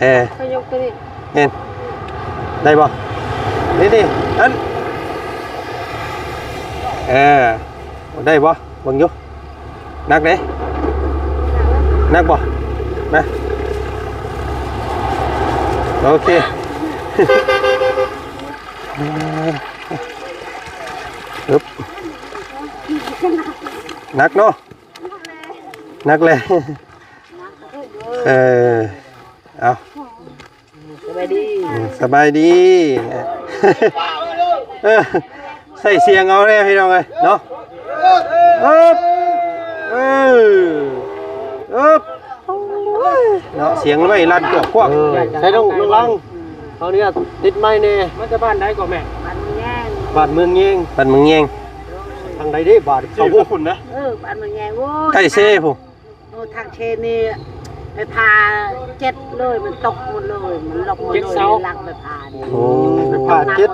ເອີ ຂ້ອຍຍົກໂຕນີ້ ເຫັນ ໄດ້ບໍ່? ນີ້ ນີ້ ອັນ ເອີ ໄດ້ບໍ່? ເບິ່ງຢູ່ ໜັກເດ້ ໜັກບໍ່? ນະ ໂອເຄ ອຶບ ໜັກເນາະ ໜັກແຫຼະ ເອີ ເອົາ ສະບາຍດີ ອືມ ສະບາຍດີ ເອີ ໃສ່ສຽງເອົາແດ່ພີ່ນ້ອງເອີຍເນາະ ເອີບ ເອີ ເອີບ ໂອ້ຍ ເນາະ ສຽງໄມ້ລັ່ນກວກໆ ເອີ ໃສ່ລົງ ລົງຫຼັງ ເຮົານີ້ຕິດໄມ້ແດ່ ມາຈາກບ້ານໃດກໍແມ່? ບ້ານເມືອງແຍງ ບ້ານເມືອງແຍງ ບ້ານເມືອງແຍງ ທາງໃດເດ້? ບ້ານເຂົາພຸ້ນນະ ເອີ ບ້ານເມືອງແຍງ ໂອ້ຍ ໃກ້ເຊພຸ້ນ ໂອ້ ທາງເຊນີ້ໄຟຟ້າເຈັດເລີຍ ມັນຕົກໝົດເລີຍ ມັນລົກໝົດເລີຍ ຫຼັກໄຟຟ້ານີ້ ໂອ້ ໄຟຟ້າເຈັດ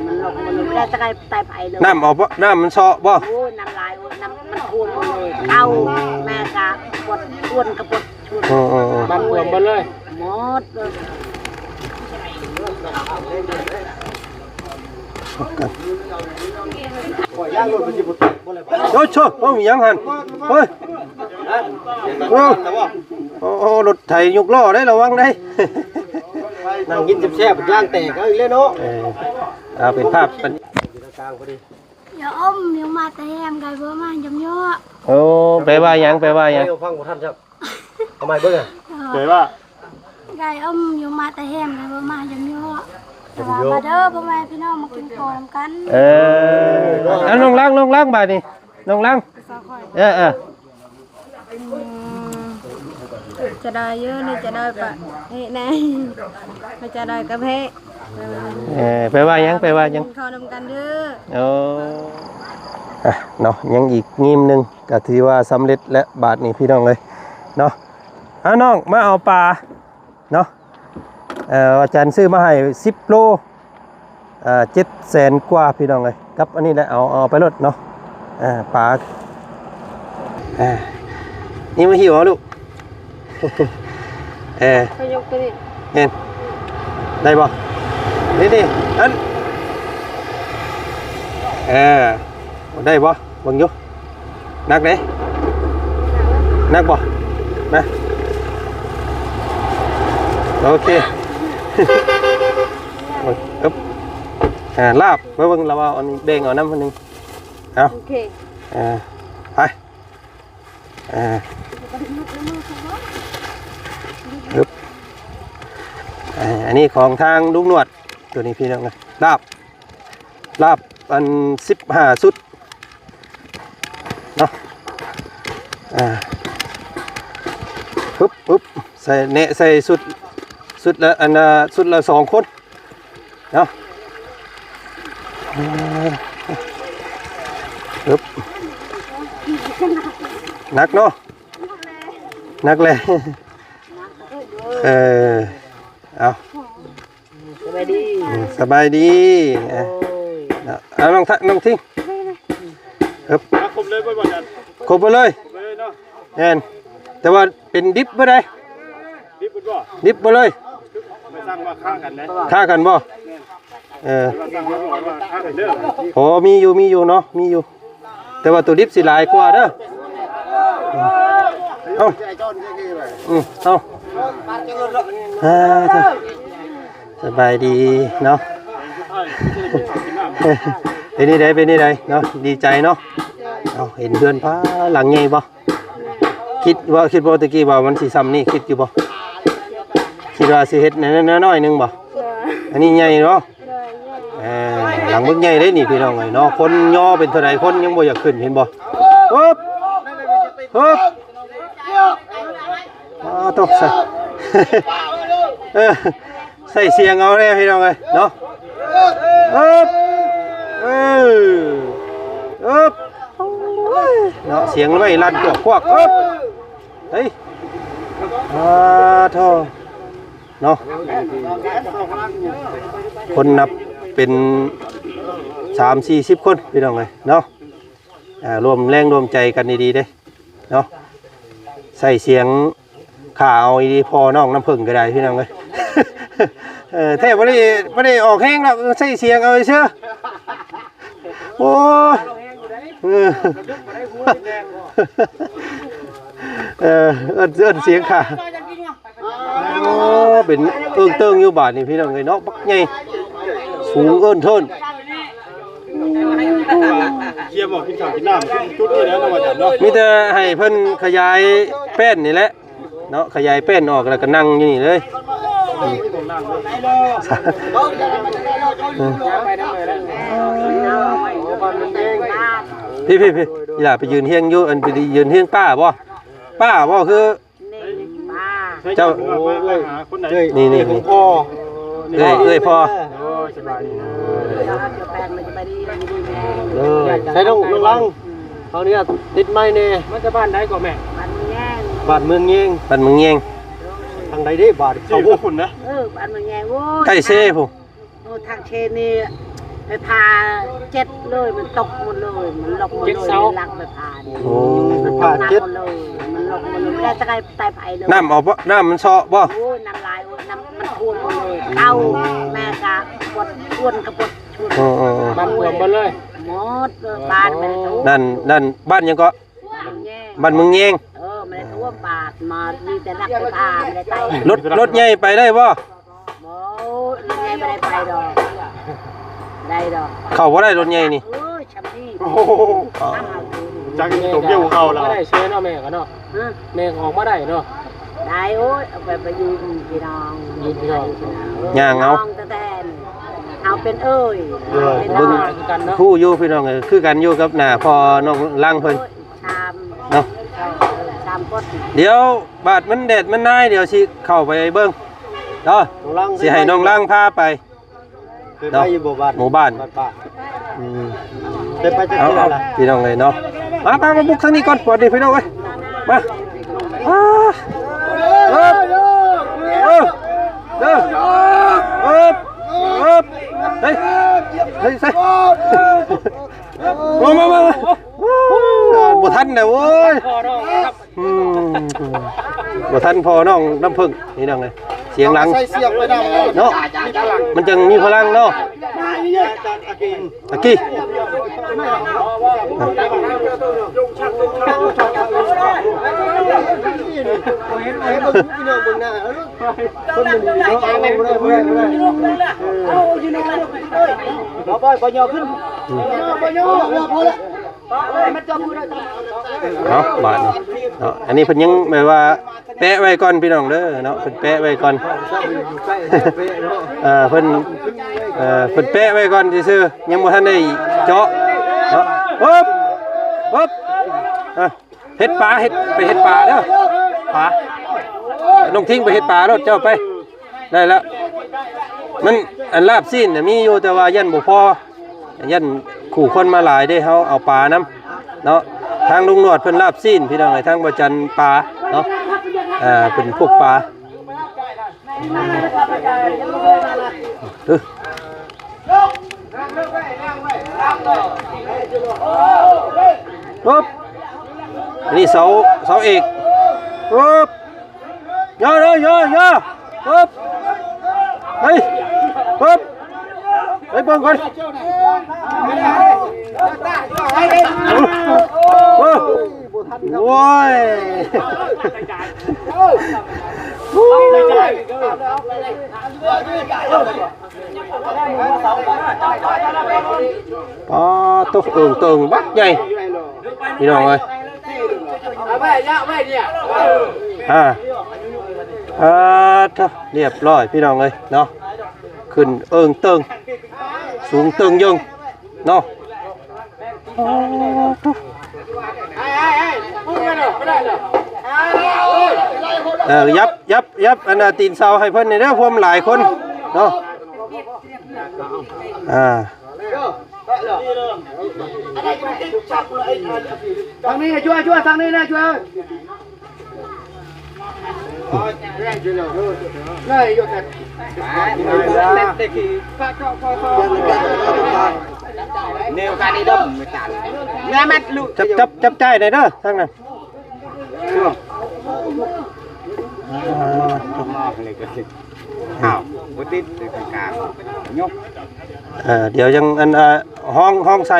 ມັນລົກໝົດເລີຍ ແລ້ວຈະໄດ້ໄປໄປເລີຍ ນ້ຳອອກບໍ່? ນ້ຳມັນເຊາະບໍ່? ໂອ້ ນ້ຳຫຼາຍ ໂອ້ ນ້ຳມັນຖ້ວມໝົດເລີຍ ເຂົ້າແມ່ກະບວດ ອວນກະບວດ ໂອ້ ໂອ້ ໂອ້ ບ້ານຖ້ວມໝົດເລີຍ ໝົດເລີຍ ໂອ້ໂຫ ມີຫຍັງຫັ້ນ ໂອ້ຍ ໂອ້ ໂອ້ ໂອ້ ລົດໄຖຍົກລໍ້ໄດ໋ ລະວັງໄດ໋ ນັ່ງກິນແຊບໆ ຢາງແຕກເອົາອີກແລ້ວເນາະ ເອີ ເອົາເປັນພາບ ຢ່າອົມ ຍັງມາແຕ່ແຮມ ໄກບໍ່ມາຢຳຍໍ້ ໂອ້ ແປວ່າຫຍັງ? ແປວ່າຫຍັງ? ຟັງບໍ່ທັນຊ້ຳ ເອົາໃໝ່ເບິ່ງ ແປວ່າ ໄກ່ອົມຢູ່ມາແຕ່ແຮມ ແຕ່ບໍ່ມາຢຳຍໍ້ ແຕ່ວ່າມາເດີພໍ່ແມ່ພີ່ນ້ອງ ມາກິນເຂົ້ານຳກັນ ເອີ ເອົາລົງຫຼັງ ລົງຫຼັງບາດນີ້ ລົງຫຼັງ ເອີ ເອີ ຈະໄດ້ຢູ່ ນີ້ຈະໄດ້ປະ ນີ້ແນ່ ຈະໄດ້ກະເພ ເອີ ແປວ່າຫຍັງ? ແປວ່າຫຍັງ? ກິນເຂົ້ານຳກັນເດີ ໂອ້ ອ່ະ ເນາະ ຍັງອີກງີມໜຶ່ງ ກະຖືວ່າສຳເລັດແລ້ວບາດນີ້ພີ່ນ້ອງເອີຍເນາະ ເອົານ້ອງມາເອົາປາເນາະ ເອີ ອາຈານຊື້ມາໃຫ້ສິບໂລ ເອີ ເຈັດແສນກວ່າພີ່ນ້ອງເອີຍ ກັບອັນນີ້ແຫຼະ ເອົາ ເອົາໄປໂລດເນາະ ເອີ ປາ ເອີ ນີ້ມາຫິ້ວເອົາລູກ ເອີ ຂ້ອຍຍົກໂຕນີ້ ເຫັນ ໄດ້ບໍ່? ນີ້ ນີ້ ອັນ ເອີ ໄດ້ບໍ່? ເບິ່ງຢູ່ ໜັກເດ້ ໜັກບໍ່? ນະ ໂອເຄ ອຶບ ອ່າ ລາບ ມາເບິ່ງລາວເອົາອັນນີ້ແບ່ງເອົານຳອັນໜຶ່ງ ເອົາ ໂອເຄ ອ່າ ໄປ ອ່າ ອຶບ ອ່າ ອັນນີ້ຂອງທາງລຸງໜວດ ໂຕນີ້ພີ່ນ້ອງເອີຍ ລາບ ລາບອັນສິບຫ້າຊຸດເນາະ ອ່າ ປຶບ ປຶບ ໃສ່ ແນະໃສ່ຊຸດ ຊຸດລະ ອັນນະ ຊຸດລະສອງຄົນເນາະ ອ່າ ປຶບ ໜັກເນາະ ໜັກແຫຼະ ເອີ ເອົາ ສະບາຍດີ ອືມ ສະບາຍດີ ໂອ້ຍ ເອົາ ນ້ອງທະ ນ້ອງທິງ ເອີບ ຄົບເລີຍບໍ່ ບໍ່ຈັນ ຄົບໝົດເລີຍ ຄົບເລີຍເນາະ ແມ່ນ ແຕ່ວ່າເປັນດິບບໍ່ໄດ້ ດິບບໍ່ ດິບບໍ່ເລີຍ ໄປສັ່ງວ່າຄ້າກັນເດ້ ຄ້າກັນບໍ່ ເອີ ໄປສັ່ງວ່າຄ້າກັນເດີ ໂອ້ ມີຢູ່ ມີຢູ່ເນາະ ມີຢູ່ ແຕ່ວ່າໂຕດິບຊິຫຼາຍກວ່າເດີ ເອົາ ອືມ ເອົາ ອ່າ ສະບາຍດີເນາະ ເປັນຈັ່ງໃດ ເປັນຈັ່ງໃດເນາະ ດີໃຈເນາະ ເອົາ ເຫັນເຮືອນ ປ້າ ຫຼັງໃຫຍ່ບໍ່? ຄິດວ່າ ຄິດວ່າຕະກີ້ວ່າມັນຊິຊ່ຳນີ້ ຄິດຢູ່ບໍ່? ຄິດວ່າຊິເຮັດແນວ ແນວນ້ອຍໜຶ່ງບໍ່? ໂດຍ ອັນນີ້ໃຫຍ່ເນາະ ໂດຍ ເອີ ຫຼັງບັກໃຫຍ່ເດ້ນີ້ພີ່ນ້ອງເອີຍເນາະ ຄົນຍໍເປັນເທົ່າໃດ ຄົນຍັງບໍ່ຢາກຂຶ້ນ ເຫັນບໍ່? ຮຶບ ຮຶບ ອ້າ ຕົກໃສ່ ເອີ ໃສ່ສຽງເອົາແດ່ພີ່ນ້ອງເອີຍເນາະ ອຶບ ເອີ ອຶບ ໂອ້ຍ ເນາະ ສຽງໄມ້ລັ່ນກວກໆ ອຶບ ເຮີ້ຍ ອາ ໂທ້ ເນາະ ຄົນນັບເປັນສາມສີ່ສິບຄົນ ພີ່ນ້ອງເອີຍເນາະ ອ່າ ຮ່ວມແຮງຮ່ວມໃຈກັນດີໆເດ້ເນາະ ໃຊ້ສຽງ ຖ້າເອົາອີ່ຫຼີ ພໍ່ນ້ອງນ້ຳເຜິ້ງກໍໄດ້ພີ່ນ້ອງເອີຍ. ເອີ ແທ້ບໍ່ໄດ້ ບໍ່ໄດ້ອອກແຮງດອກ ໃຊ້ສຽງເອົາຊື່. ໂອ້ຍ ເອີ ເອີ ເອີ້ນ ເອີ້ນສຽງຂ້າ. ໂອ້ ເປັນເອີ້ງເຕີງຢູ່ບາດນີ້ພີ່ນ້ອງເອີຍເນາະ ບັກໃຫຍ່ສູງເອີ້ນເທີນ. ເຄຍໝໍ້ກິນເຂົ້າກິນນ້ຳ ຈຸດນີ້ແຫຼະເນາະ ວ່າຊັ້ນເນາະ. ມີແຕ່ໃຫ້ເພິ່ນຂະຫຍາຍແປ້ນນີ້ແຫຼະເນາະ ຂະຫຍາຍແປ້ນອອກ ແລ້ວກໍນັ່ງຢູ່ນີ້ເລີຍ. ອືມ ພີ່ ພີ່ ພີ່ ອີ່ຫຼ້າໄປຢືນຮຽງຢູ່ ອັນ ໄປຢືນຮຽງປ້າບໍ່? ປ້າບໍ່? ຄື ນີ້ປ້າ ເຈົ້າ ໂອ້ຍ ນີ້ ນີ້ ນີ້ ພໍ່ ເອື້ອຍ ເອື້ອຍພໍ່. ໂອ້ຍ ສະບາຍດີເດີ ເອີ ໃສ່ນ້ອງ ນ້ອງລັງ ເຮົານີ້ຕິດໄມແດ່. ມາຈາກບ້ານໃດກໍແມ່? ບ້ານເມືອງແຍງ ບ້ານເມືອງແຍງ ບ້ານເມືອງແຍງ. ທາງໃດເດ້? ບ້ານເຂົາພຸ້ນນະ. ເອີ ບ້ານເມືອງແຍງ ໂອ້ຍ ໃກ້ເຊພຸ້ນ. ໂອ້ ທາງເຊນີ້ໄຟຟ້າເຈັດເລີຍ ມັນຕົກໝົດເລີຍ ມັນລັອກໝົດເລີຍ ຫຼັກໄຟຟ້ານີ້. ໂອ້ ໄຟຟ້າເຈັດ ມັນລັອກໝົດເລີຍ ບໍ່ໄດ້ສະກາຍໃຕ້ໄຟເລີຍ. ນ້ຳອອກບໍ່? ນ້ຳມັນເຊາະບໍ່? ໂອ້ຍ ນ້ຳຫຼາຍ ໂອ້ຍ ນ້ຳມັນຖ້ວມໝົດເລີຍ. ເອົາ ແມ່ກະປວດ ອ້ວນກະປວດ. ເອີໆໆ ບ້ານຖ້ວມໝົດເລີຍ ໝົດເລີຍ ບ້ານແມ່ນຖ້ວມ. ນັ້ນ ນັ້ນ ບ້ານຫຍັງເກາະ? ບ້ານເມືອງແຍງ. ເອີ ມັນໄດ້ຖ້ວມ ບາດມາມີແຕ່ຫຼັກໄຟຟ້າ ມັນໄດ້ໄປ. ລົດ ລົດໃຫຍ່ໄປໄດ້ບໍ່? ບໍ່ ລົດໃຫຍ່ບໍ່ໄດ້ໄປດອກ ໄດ້ດອກ ເຂົ້າບໍ່ໄດ້ລົດໃຫຍ່ນີ້. ໂອ້ຍ ຊ່ຳນີ້ ໂອ້ໂຫ ຈັກຕົກຢູ່ເຂົ້າແລ້ວ ໄດ້ເຊີຍເນາະ ແມ່ກໍເນາະ. ຮະ ແມ່ກໍອອກມາໄດ້ເນາະ. ໄດ້ ໂອ້ຍ ເອົາໄປ ໄປຢູ່ພີ່ນ້ອງ ຢູ່ພີ່ນ້ອງ ຍ່າງເອົາ ແຕ່ເຮົາເປັນເອື້ອຍ ເອີ ເປັນ ເບິ່ງ ນ້ອງ ຄືກັນເນາະ ຮູ້ຢູ່ພີ່ນ້ອງເອີຍ ຄືກັນຢູ່ກັບໜ້າພໍ່ນ້ອງລັງເພິ່ນ. ໂອ້ຍ ສາມ ເນາະ ສາມຄົນ. ດຽວບາດມັນແດດມັນນາຍ ດຽວຊິເຂົ້າໄປເບິ່ງເນາະ ຊິໃຫ້ນ້ອງລັງພາໄປ. ເນາະ ໝູ່ບ້ານ ບ້ານປ່າ. ອືມ ເປັນໄປຈັກເທື່ອລະ ພີ່ນ້ອງເອີຍເນາະ. ມາ ມາ ມາບຸກທາງນີ້ກ່ອນ ບາດນີ້ພີ່ນ້ອງເອີຍ ມາ. ອາ ເອີບ ເອີບ ເອີບ ເອີບ ເອີບ ເຮີ້ຍ ເຮີ້ຍ ໃສ່ ມາ ມາ ມາ ມາ. ໂອ້ ບໍ່ທັນແລ້ວໂວ້ຍ. ອືມ ບໍ່ທັນພໍນ້ອງນ້ຳເຜິ້ງ ພີ່ນ້ອງເອີຍ ສຽງຫຼັງ ໃສ່ສຽງໄປນຳເນາະ ມີພະລັງ ມັນຈັ່ງມີພະລັງເນາະ ອາກີ້. ເອົາບາດນີ້ເນາະ ອັນນີ້ເພິ່ນຍັງແບບວ່າແປະໄວ້ກ່ອນພີ່ນ້ອງເດີເນາະ ເພິ່ນແປະໄວ້ກ່ອນ ເອີ ເພິ່ນ ເອີ ເພິ່ນແປະໄວ້ກ່ອນຊື່ໆ ຍັງບໍ່ທັນໄດ້ເຈາະເນາະ. ປຶບ ປຶບ ອ່ະ ເຮັດປາ ເຮັດ ໄປເຮັດປາເດີ ປາ ນ້ອງທິງໄປເຮັດປາໂລດ ເຈົ້າໄປ ໄດ້ແລ້ວ ມັນ ອັນລາບຊີ້ນນະມີຢູ່ ແຕ່ວ່າຢ້ານບໍ່ພໍ ຢ້ານຄູ່ຄົນມາຫຼາຍເດ້ ເຮົາເອົາປານຳເນາະ. ທາງລຸງໜວດເພິ່ນລາບຊີ້ນ ພີ່ນ້ອງເອີຍ ທາງບໍ່ຈັນປາເນາະ ເອີ ເປັນພວກປາ ເອີ. ປຶບ ອັນນີ້ເສົາ ເສົາເອກ ປຶບ ຍໍເດີ ຍໍ ຍໍ ປຶບ ເຮີ້ຍ ປຶບ ໄປເບິ່ງກ່ອນ ໂອ້ຍ ໂອ້ຍ. ປາໂຕ ເອີ່ງເຕີງບັກໃຫຍ່ ພີ່ນ້ອງເອີຍ ອ່າ ອ່າ ໂທ້ ລຽບຮ້ອຍ ພີ່ນ້ອງເອີຍເນາະ ຂຶ້ນເອີ່ງເຕີງ ສູງເຕີງເຢິງເນາະ. ເອີ ຫຍັບ ຫຍັບ ຫຍັບ ອັນນ່າ ຕີນເສົາໃຫ້ເພິ່ນແດ່ເດີ ພວມຫຼາຍຄົນເນາະ ອ່າ ທາງນີ້ ຊ່ວຍ ຊ່ວຍ ທາງນີ້ນະ ຊ່ວຍ. ແນວການນີ້ເດີ ແມ່ມັດລູກ ຈັບ ຈັບ ຈັບຈ່າຍໄດ້ເດີ ທາງນັ້ນ ຊ່ວງ ອ່າ ມາເລີຍກໍ ອ້າວ ບໍ່ຕິດເລີຍກາງໆ ຍົກ ເອີ ດຽວຍັງອັນ ເອີ ຫ້ອງ ຫ້ອງໃສ່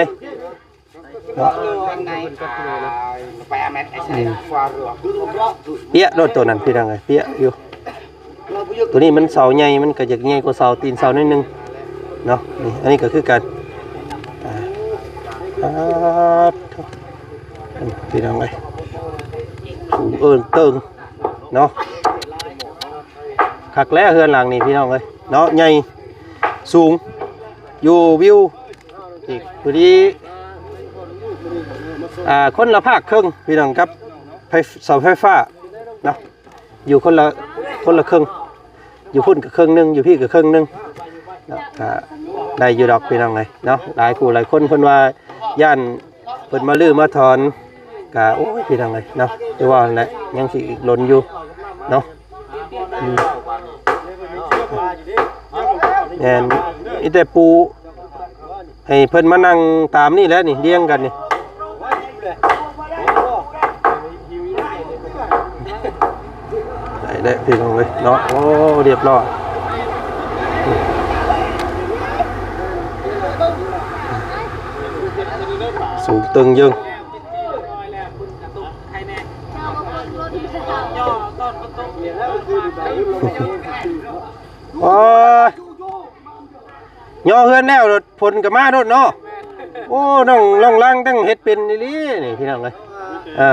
ປຽກໂລດໂຕນັ້ນພີ່ນ້ອງເອີຍ ປຽກຢູ່ ໂຕນີ້ມັນເສົາໃຫຍ່ ມັນກໍຢາກໃຫຍ່ກວ່າເສົາ ຕີນເສົາໜ້ອຍໜຶ່ງເນາະ ນີ້ ອັນນີ້ກໍຄືກັນ ອ່າ ອ່າ ພີ່ນ້ອງເອີຍ ສູງເອີງເຕີງເນາະ ຄັກແລ້ວເຮືອນຫຼັງນີ້ພີ່ນ້ອງເອີຍເນາະ ໃຫຍ່ສູງ ຢູ່ວິວອີກ ພໍດີ ອ່າ ຄົນລະພາກເຄິ່ງພີ່ນ້ອງກັບໄຟ ເສົາໄຟຟ້າເນາະ ຢູ່ຄົນລະ ຄົນລະເຄິ່ງ ຢູ່ພຸ້ນກໍເຄິ່ງໜຶ່ງ ຢູ່ພີ້ກໍເຄິ່ງໜຶ່ງເນາະ ກໍໄດ້ຢູ່ດອກພີ່ນ້ອງເອີຍເນາະ ຫຼາຍຜູ້ຫຼາຍຄົນເພິ່ນວ່າຢ້ານ ເພິ່ນມາຮື້ມາຖອນ ກະ ໂອ້ຍ ພີ່ນ້ອງເອີຍເນາະ ຄືວ່າຫັ້ນແຫຼະ ຍັງຊິອີກດົນຢູ່ເນາະ ອືມ ແມ່ນ ມີແຕ່ປູໃຫ້ເພິ່ນມານັ່ງຕາມນີ້ແຫຼະນີ້ ລຽງກັນນີ້ ໄດ້ແລ້ວພີ່ນ້ອງເອີຍເນາະ ໂອ້ ຮຽບຮ້ອຍ ສູງເຕີງເຢິງ ໂອ້ຍ ຍໍເຮືອນແລ້ວ ຝົນກໍມາໂລດເນາະ ໂອ້ ນ້ອງ ນ້ອງລັງຕັ້ງເຮັດເປັນອີ່ຫຼີນີ້ພີ່ນ້ອງເອີຍ ເອີ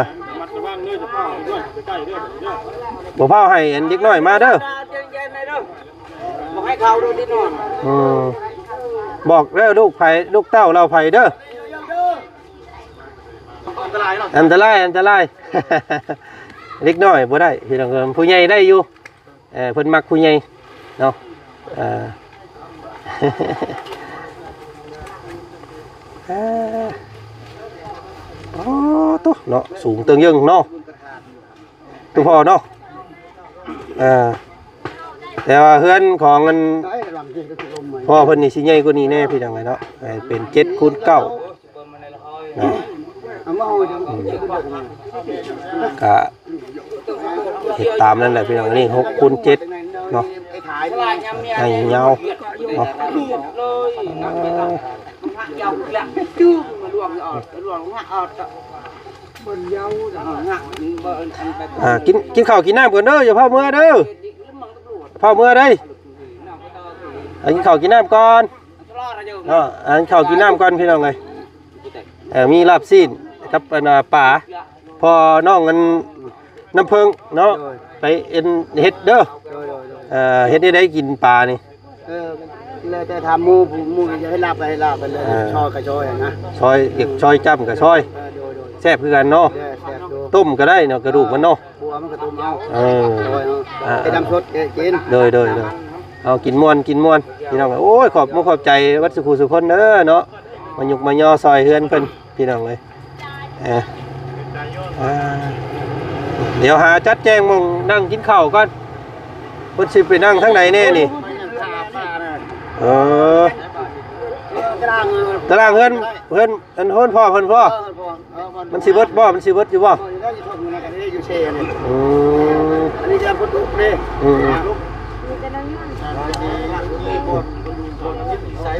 ບໍ່ພາວໃຫ້ອັນເດັກນ້ອຍມາເດີ ບໍ່ໃຫ້ເຂົ້າໂດຍເດັກນ້ອຍ ອືມ ບອກເດີ ລູກໃຜ ລູກເຕົ້າເຫຼົ່າໃຜເດີ ອັນຕະລາຍເນາະ ອັນຕະລາຍ ອັນຕະລາຍ ເດັກນ້ອຍບໍ່ໄດ້ ພີ່ນ້ອງເອີຍ ຜູ້ໃຫຍ່ໄດ້ຢູ່ ເອີ ເພິ່ນມັກຜູ້ໃຫຍ່ເນາະ ເອີ ເອີ ໂອ້ ໂຕເນາະ ສູງເຕີງເຢິງເນາະ ຕຸພໍ່ເນາະ ເອີ ແຕ່ວ່າເຮືອນຂອງອັນພໍ່ເພິ່ນນີ້ຊິໃຫຍ່ກວ່ານີ້ແດ່ ພີ່ນ້ອງເອີຍເນາະ ເປັນເຈັດຄູນເກົ້າ ເນາະ ອືມ ກະເຮັດຕາມນັ້ນແຫຼະພີ່ນ້ອງ ອັນນີ້ຫົກຄູນເຈັດເນາະ ໃຫຍ່ຍາວເນາະ ອ່າ ກິນ ກິນເຂົ້າກິນນ້ຳກ່ອນເດີ ຢ່າຟ້າວເມືອເດີ ຟ້າວເມືອເດີ ໃຫ້ກິນເຂົ້າກິນນ້ຳກ່ອນ ເນາະ ອັນເຂົ້າກິນນ້ຳກ່ອນພີ່ນ້ອງເອີຍ ເອີ ມີລາບຊີ້ນກັບອັນ ອ່າ ປາ ພໍ່ນ້ອງອັນນ້ຳເຜິ້ງເນາະ ໂດຍ ໄປເອັນເຮັດເດີ ໂດຍ ໂດຍ ໂດຍ ເອີ ເຮັດແນວໃດກິນປານີ້ ເອີ ແລ້ວແຕ່ຖາມໝູ່ ໝູ່ຢາກເຮັດລາບກໍເຮັດລາບໄປເລີຍ ເອີ ຊອຍກໍຊອຍນະ ຊອຍ ຢາກຊອຍຈ້ຳກໍຊອຍ ເອີ ໂດຍ ໂດຍ ແຊບຄືກັນເນາະ ແຊບ ແຊບຢູ່ ຕົ້ມກໍໄດ້ເນາະ ກະດູກມັນເນາະ ເອີ ເຮັດນ້ຳສົດແກະກິນ ໂດຍ ໂດຍ ໂດຍ ເອົາກິນມ່ວນ ກິນມ່ວນ ພີ່ນ້ອງ ໂອ້ຍ ຂອບມຸກຂອບໃຈເບິດສູ່ຄູ່ສູ່ຄົນເດີເນາະ ມາຍຸກມາຍໍຊ່ອຍເຮືອນເພິ່ນ ພີ່ນ້ອງເອີຍ ເອີ ອ່າ ດຽວຫາຈັດແຈງໝ່ອງນັ່ງກິນເຂົ້າກ່ອນ ເພິ່ນຊິໄປນັ່ງທາງໃດແດ່ນີ້ ເອີ ຕາລາງເຮືອນ ເຮືອນ ອັນ ເຮືອນພໍ່ເພິ່ນບໍ່ ມັນຊິເບິດບໍ່ ມັນຊິເບິດຢູ່ບໍ່ ອືມ ອັນນີ້ຈະບໍ່ດຸເດ້ ອືມ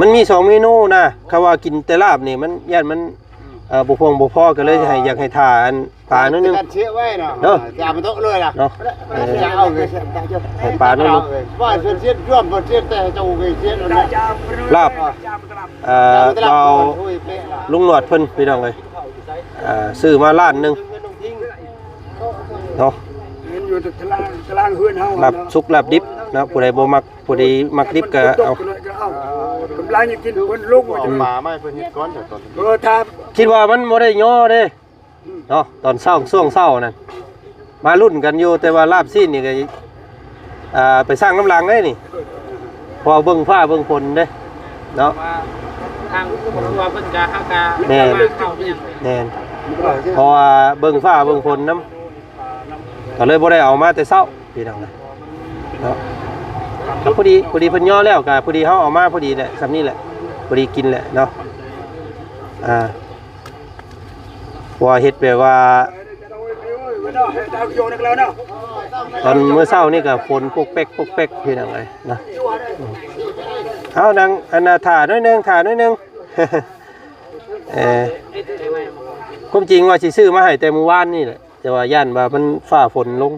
ມັນມີສອງເມນູນະ ຄຳວ່າກິນແຕ່ລາບນີ້ ມັນ ຢ້ານມັນ ເອີ ບໍ່ພຽງບໍ່ພໍ ກໍເລີຍໃຫ້ ຢາກໃຫ້ຖ້າອັນປາໜ້ອຍໜຶ່ງ ເຊຍໄວ້ເນາະ ເອີ ຢ່າມັນຕົກເລີຍລະ ເນາະ ເອີ ເອົາເລີຍ ໃຫ້ປາໜ້ອຍໜຶ່ງ ວ່າເສຍດວມ ບໍ່ເສຍແຕ່ເຈົ້າເສຍ ລາບ ເອີ ເວົ້າລຸງໜວດເພິ່ນ ພີ່ນ້ອງເອີຍ ເອີ ຊື້ມາລ້ານໜຶ່ງເນາະ ເຫັນຢູ່ຕະລາງ ຕະລາງເຮືອນເຮົາ ລາບສຸກລາບດິບເນາະ ຜູ້ໃດບໍ່ມັກ ຜູ້ໃດມັກດິບກໍເອົາ ກຳລັງຈະກິນເພິ່ນລົງວ່າ ປາມາໃຫ້ເພິ່ນເຮັດກ່ອນ ເອີ ຖ້າ ຄິດວ່າມັນບໍ່ໄດ້ຍໍເດ້ ເນາະ ຕອນເຊົ້າ ຊ່ວງເຊົ້ານັ້ນ ມາລຸ້ນກັນຢູ່ ແຕ່ວ່າລາບຊີ້ນນີ້ກໍ ອ່າ ໄປສັ່ງນຳຫຼັງເດ້ນີ້ ເພາະວ່າເບິ່ງຟ້າເບິ່ງຝົນເດ້ເນາະ ວ່າທາງຄອບຄົວເພິ່ນກະ ເຮົາກະ ແມ່ນ ແມ່ນ ເພາະວ່າເບິ່ງຟ້າເບິ່ງຝົນນຳ ກໍເລີຍບໍ່ໄດ້ເອົາມາແຕ່ເຊົ້າ ພີ່ນ້ອງເອີຍເນາະ ກໍພໍດີ ພໍດີເພິ່ນຍໍແລ້ວ ກໍພໍດີເຮົາເອົາມາພໍດີແຫຼະ ສ່ຳນີ້ແຫຼະ ພໍດີກິນແຫຼະເນາະ ອ່າ ເພາະວ່າເຮັດແບບວ່າ ຕອນມື້ເຊົ້ານີ້ກໍຝົນປົກແປັກປົກແປັກ ພີ່ນ້ອງເອີຍເນາະ. ເອົາ ນັ່ງ ອັນນ່າ ຖ້າໜ້ອຍໜຶ່ງ ຖ້າໜ້ອຍໜຶ່ງ. ເອີ ຄວາມຈິງວ່າຊິຊື້ມາໃຫ້ແຕ່ມື້ວານນີ້ແຫຼະ ແຕ່ວ່າຢ້ານວ່າມັນຟ້າຝົນລົງ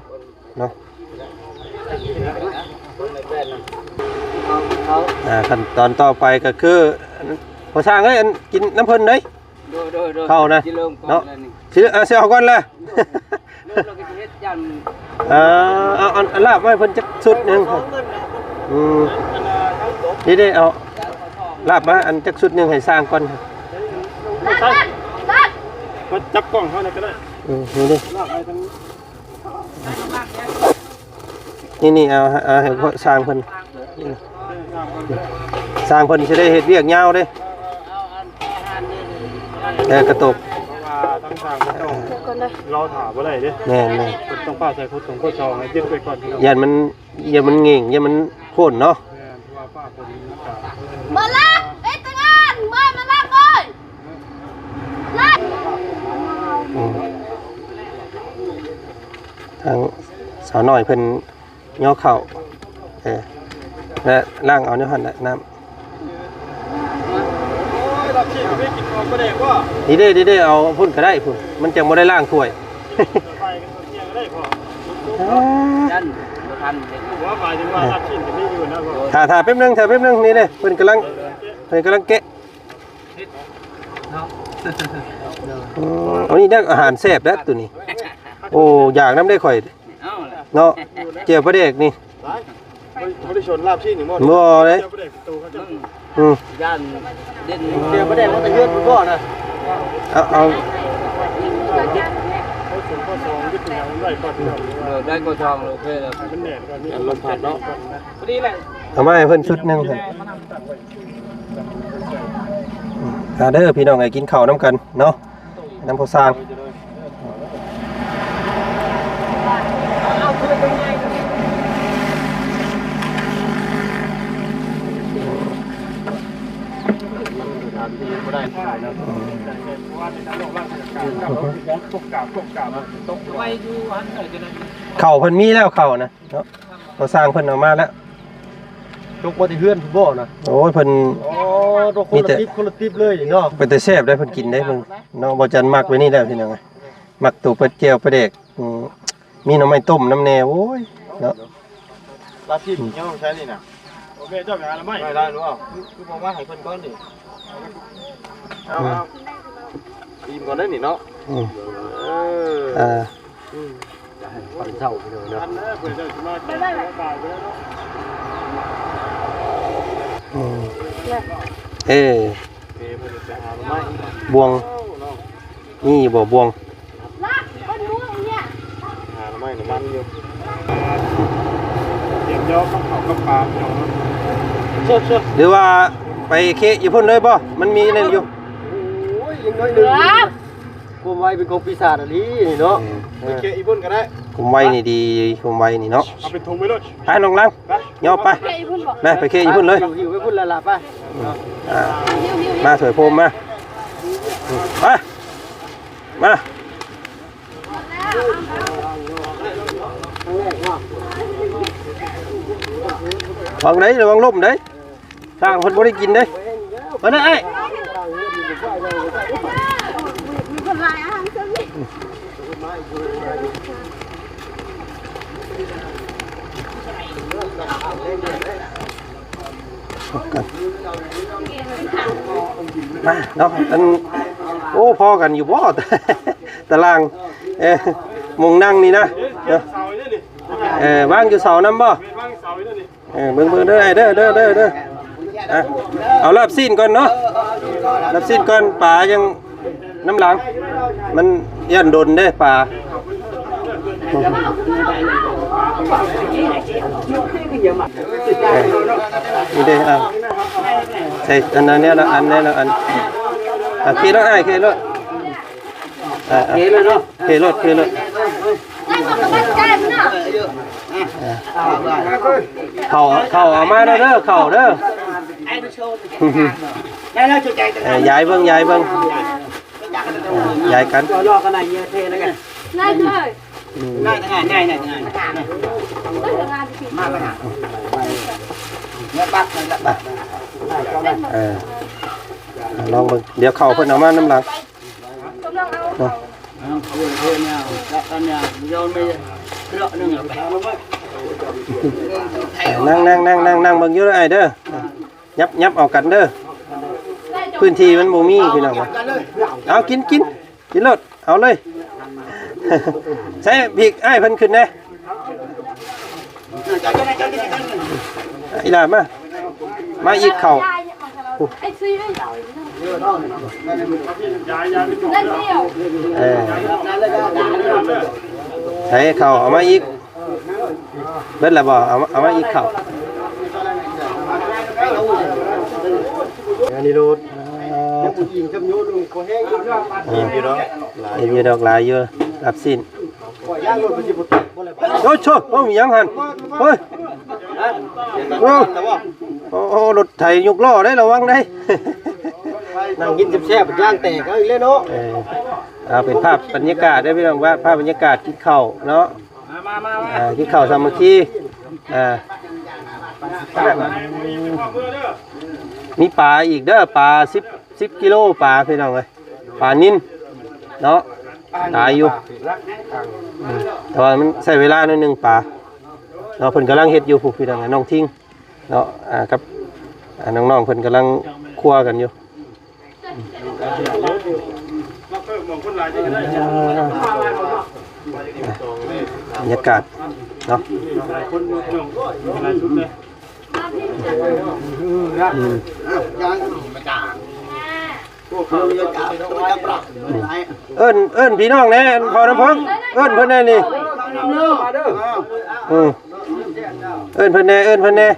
ເນາະ. ອ່າ ຂັ້ນຕອນຕໍ່ໄປກໍຄື ພໍ່ຊ່າງເອີຍ ອັນ ກິນນຳເພິ່ນເດ້ ໂດຍ ໂດຍ ໂດຍ ເຂົ້ານະ ຊິເລີ່ມກ່ອນ ເນາະ ແລ້ວນີ້ ຊິ ເອົາ ຊິເອົາກ່ອນລະ ເລີ່ມແລ້ວກໍຊິເຮັດ ຢ້ານ ເອີ ເອົາ ເອົາ ເອົາລາບມາໃຫ້ເພິ່ນຈັກຊຸດໜຶ່ງ. ອືມ ນີ້ເດ້ ເອົາລາບມາອັນຈັກຊຸດໜຶ່ງໃຫ້ຊ່າງກ່ອນ. ມາຈັບກ້ອງເຮົານີ້ກໍໄດ້. ອືມ ນີ້ເດ້ ລາບໄປທາງ ນີ້ໆ ເອົາ ເອົາໃຫ້ຊ່າງເພິ່ນ ຊ່າງເພິ່ນຊິໄດ້ເຮັດວຽກຍາວເດ້. ເອີ ກະຕົກ ເພາະວ່າທາງຊ່າງເພິ່ນຕ້ອງລໍຖ້າບໍ່ໄດ້ເດ້. ແມ່ນໆ ເພິ່ນຕ້ອງຟ້າວໃສ່ໂຄດສົງໂຄດຊອງໃຫ້ເຈັບໄວ້ກ່ອນ ພີ່ນ້ອງ ຢ້ານມັນ ຢ່າມັນເຫງ່ງ ຢ່າມັນໂພນເນາະ. ແມ່ນ ເພາະວ່າຟ້າຝົນມັນກະ ມາລັກ ເອັດຕະງານ ເມື່ອຍມາລັກເອີຍ ລັກ. ອືມ ທາງສາວນ້ອຍເພິ່ນຍໍເຂົ້າ ເອີ ແລະ ລ້າງເອົາແນວຫັ້ນແຫຼະ ນ້ຳ. ນີ້ເດ້ ນີ້ເດ້ ເອົາພຸ້ນກໍໄດ້ພຸ້ນ ມັນຈັ່ງບໍ່ໄດ້ລ້າງຖ້ວຍ. ຢ້ານບໍ່ທັນເຮັດ ວ່າໝາຍເຖິງວ່າລາບຊີ້ນກໍມີຢູ່ນະ. ຖ້າ ຖ້າແປັບໜຶ່ງ ຖ້າແປັບໜຶ່ງ ນີ້ເດ້ ເພິ່ນກຳລັງ ເພິ່ນກຳລັງແກະ. ອືມ ອັນນີ້ໄດ້ອາຫານແຊບແລ້ວໂຕນີ້. ໂອ້ ຢາກນຳເດ້ຂ້ອຍ ເອົາລະ ເນາະ ແຈ່ວປາແດກນີ້. ບໍ່ໄດ້ຊົນລາບຊີ້ນນີ້ບໍ່ ບໍ່ເດ້ ແຈ່ວປາແດກໂຕເຂົາເຈົ້າ. ອືມ ຢ້ານເດັ່ນ ແຈ່ວປາແດກມາແຕ່ເຮືອນພຸ້ນບໍ່ນະ. ເອົາ ເອົາ ເອີ ໄດ້ກໍທອງ ໂອເຄແລ້ວ ມັນແໜ້ນກ່ອນ ມີລົມພັດເນາະ. ພໍດີແຫຼະ ເອົາມາໃຫ້ເພິ່ນຊຸດໜຶ່ງ. ອືມ ມາເດີພີ່ນ້ອງເອີຍ ກິນເຂົ້ານຳກັນເນາະ ນຳພໍ່ຊ່າງ. ເຂົ້າເພິ່ນມີແລ້ວ ເຂົ້ານະ ເນາະ ພໍ່ຊ່າງເພິ່ນເອົາມາແລ້ວ. ຕົກມາແຕ່ເຮືອນພຸ້ນບໍ່ນະ. ໂອ້ຍ ເພິ່ນ ໂອ້ ຕົກຄົນລະຕິບ ຄົນລະຕິບເລີຍເນາະ. ເປັນຕາແຊບໄດ໋ ເພິ່ນກິນໄດ້ເບິ່ງເນາະ. ບໍ່ຈັນມັກແບບນີ້ແຫຼະພີ່ນ້ອງ ມັກໂຕປາແຈ່ວປາແດກ. ອືມ ມີໜໍ່ໄມ້ຕົ້ມນຳແດ່. ໂອ້ຍ ເນາະ ລາບຊີ້ນຍັງຕ້ອງໃຊ້ນີ້ນະ. ໂອເຄ ເຈົ້າໄປຫາໜໍ່ໄມ້ ໄດ້ ໄດ້ ຄືບໍ່ມາໃຫ້ເພິ່ນກ່ອນນີ້. ເອົາ ເອົາ ອີ່ມກ່ອນໄດ້ນີ້ເນາະ. ອືມ ເອີ ເອີ ອືມ ຈະໃຫ້ຕອນເຊົ້າພີ່ນ້ອງເນາະ. ອືມ ເອີ ບ່ວງ ມີບໍ່ບ່ວງ? ລາກເປັນບ່ວງເນຍ ຫາໜໍ່ໄມ້ໜໍ່ມັນຢູ່. ຕຽມຢອກກັບເຂົ້າກັບປາພີ່ນ້ອງເນາະ. ຫຼືວ່າໄປເຄະຢູ່ພຸ້ນເລີຍບໍ່? ມັນມີນັ້ນຢູ່. ໂອ້ຍ ຍັງໜ້ອຍໜຶ່ງ. ຄວາມໄວເປັນຂອງປີສາດອີ່ຫຼີນີ້ເນາະ. ເອີ ໄປເຄະຢູ່ພຸ້ນກໍໄດ້. ຄວາມໄວນີ້ດີ ຄວາມໄວນີ້ເນາະ. ເອົາເປັນຖົງໄປໂລດ. ໄປນ້ອງລັງ ໄປ ຍ່ອງໄປ. ໄປເຄະຢູ່ພຸ້ນເລີຍ. ຫິ້ວໄປພຸ້ນລະລະໄປ. ອືມ ອ່າ ມາ ສວຍໂພມມາ. ອືມ ໄປ ມາ. ວາງໄດ້ ລະວັງລົ້ມໄດ້. ຊ່າງເພິ່ນບໍ່ໄດ້ກິນເດ້. ມາເດີອ້າຍ. ມາເນາະ ອັນ ໂອ້ ພໍ້ກັນຢູ່ບໍ່ ຕາລາງ ເອີ ໝ່ອງນັ່ງນີ້ນະ ເອີ ວາງຢູ່ເສົານຳບໍ່? ເອີ ເບິ່ງໆ ເດີອ້າຍເດີ ເດີ ເດີ ເດີ ອ່ະ ເອົາລາບຊີ້ນກ່ອນເນາະ ລາບຊີ້ນກ່ອນ ປາຍັງ ນຳຫຼັງ ມັນຢ້ານດົນເດ້ປາ. ເອີ ນີ້ເດ້ ອ່າ ໃສ່ອັນນັ້ນແນວລະອັນ ແນວລະອັນ ອ່າ ເຄໂລດອ້າຍ ເຄໂລດ ອ່າ ເຄໂລດເນາະ ເຄໂລດ ເຄໂລດ. ເຂົ້າ ເຂົ້າເອົາມາເດີ ເຂົ້າເດີ. ເອີ ຢາຍເບິ່ງ ຢາຍເບິ່ງ ຢາຍກັນ ລອກກັນນະ ເຍເທແລ້ວກັນ ນາຍເອີຍ. ອືມ ນາຍ ນາຍ ນາຍ ນາຍ ມາ ມາ ມາ ເອີ ລອງເບິ່ງ ດຽວເຂົ້າເພິ່ນເອົາມານຳຫຼັງເນາະ. ນັ່ງ ນັ່ງ ນັ່ງ ນັ່ງ ນັ່ງເບິ່ງຢູ່ເດີອ້າຍເດີ. ຫຍັບ ຫຍັບເອົາກັນເດີ ພື້ນທີ່ມັນບໍ່ມີພີ່ນ້ອງ. ເອົາ ກິນ ກິນ ກິນໂລດ ເອົາເລີຍ. ໃສ່ ພີກອ້າຍເພິ່ນຂຶ້ນແດ່ ອີ່ຫຼ້າມາ ມາອີກເຂົ້າ. ເອີ ໃສ່ເຂົ້າ ເອົາມາອີກ. ເບິດແລ້ວບໍ່? ເອົາ ເອົາມາອີກເຂົ້າ. ອັນນີ້ໂລດ ອີ່ມຢູ່ດອກ ຫຼາຍຢູ່ ລາບຊີ້ນ. ໂອ້ໂຫ ໂອ້ ມີຫຍັງຫັ້ນ? ເຮີ້ຍ ໂອ້ ໂອ້ ລົດໄຖຍົກລໍ້ໄດ໋ ລະວັງໄດ໋. ນັ່ງກິນແຊບໆ ຢາງແຕກເອົາອີກແລ້ວເນາະ. ເອີ ເອົາ ເປັນພາບບັນຍາກາດເດີພີ່ນ້ອງ ວ່າພາບບັນຍາກາດກິນເຂົ້າເນາະ. ມາ ມາ ມາ ອ່າ ກິນເຂົ້າສາມັກຄີ. ອ່າ ມີປາອີກເດີ ປາສິບ ສິບກິໂລ ປາພີ່ນ້ອງເອີຍ ປານິນເນາະ ຫຼາຍຢູ່. ອືມ ແຕ່ວ່າມັນໃຊ້ເວລາໜ້ອຍໜຶ່ງປາເນາະ. ເພິ່ນກຳລັງເຮັດຢູ່ພຸ້ນພີ່ນ້ອງ ນ້ອງທິງເນາະ ອ່າ ກັບ ອ່າ ນ້ອງໆ ເພິ່ນກຳລັງຄົວກັນຢູ່. ບັນຍາກາດເນາະ ອືມ ເອີ້ນ ເອີ້ນພີ່ນ້ອງແດ່ ພໍ່ນ້ຳເພິ່ງ ເອີ້ນເພິ່ນແດ່ນີ້ ເອີ ເອີ້ນເພິ່ນແດ່ ເອີ້ນເພິ່ນແດ່.